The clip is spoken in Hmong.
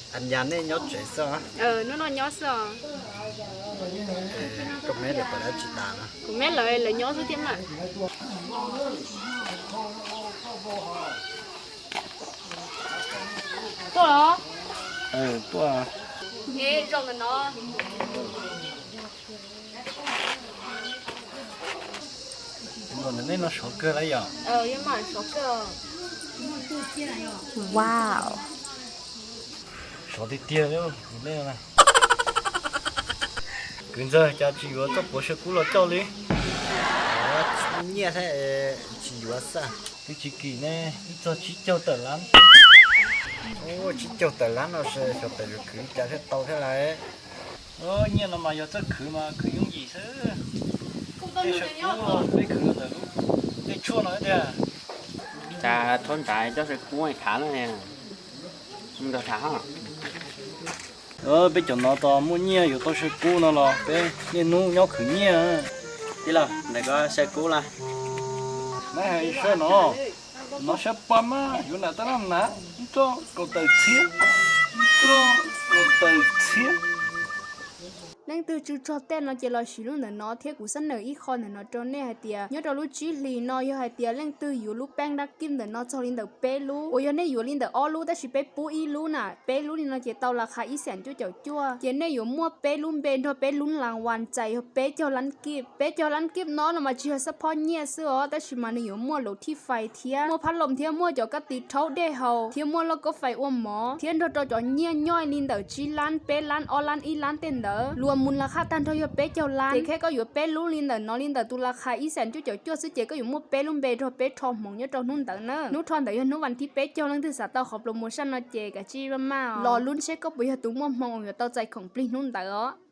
Hnub no nyob xwb os. Kuv meb lawv, lawv nyob xwb thiab mas. Tuaj los? Tuaj. Zoo no. Nej no sov kawg lawm yom? Wow. Sov tiag tiag li nej. Kwv ntxawg, cas tsis yuav txoj puav saw kub los coj li? Nyiaj thiab tsis yuav xwb. Twb tsis kim ne, ib txog tsib caug tawm lab. Tsib caug tawm lab no xyov tus yuav khwv li cas thiaj tau thiab lauj. Nyiaj no mas yog txawj khwv mas khwv yooj yim xwb. Tej saw kub peb khwv ntawm lub tej tshuaj no tiag. Cas thaub nrad coj saw kub khav na. Nrog tham. Peb cov no tos muaj nyiaj yuav tau saw kub no los peb niaj hnub nyob khwv nyiaj. Tij laug, ntawm ko saw kub lawm. Neb hais saw no, no saw pab mas yuav nram tab laj na, ib txoj kaum tawm txhiab, ib txoj kaum tawm txhiab. Leej twg tsw tsog tej no ces los siv lub ntawm no thiab. Kuv xab nawm ib qho ntawm no rau nej hais tias nyob rau lub tsib hlis no yog hais tias leej twg yuav lub peeb dab kib ntawm no txog li ntawm peb lub, uas yog nej yuav li ntawm ob lub tab sis peb pub ib lub na, peb lub li no ces tau las khas ib xees cuaj caum cuaj. Ces nej yuav muaj peb lub npe nrog peb lub las vas txais yog peb caug lab kib. Peb caug lab kib no no mas tsis yog xab phob nyiaj xwb os, tab sis mas nws yuav muaj lus thij fais thiab muaj phab loos thiab muaj cov kab tis rhaub dej haus thiab muaj lauj kaub fais ua mov thiab nrog rau cov nyiaj nyob li ntawm tsib lab, peb lab, ob lab, ib lab tej ntawd. Luas mus las khas tag nrho yog peb caug lab. Ces kheb koj yuav peb lub li ntawm no li ntawm tus las khas ib xees cuaj caum cuaj xwb ces koj yuav muaj peb lub npe nrog peb rho hmoov nyob rau hnub ntawd na. Hnub rho ntawd yog hnub vas thib peb caug, leej twg xav tau qhov promotion no ces kav tsij maj maj os, los lub seb koj puas yog tus muaj hmoo uas yuav tau txais khoom plig hnub ntawd os.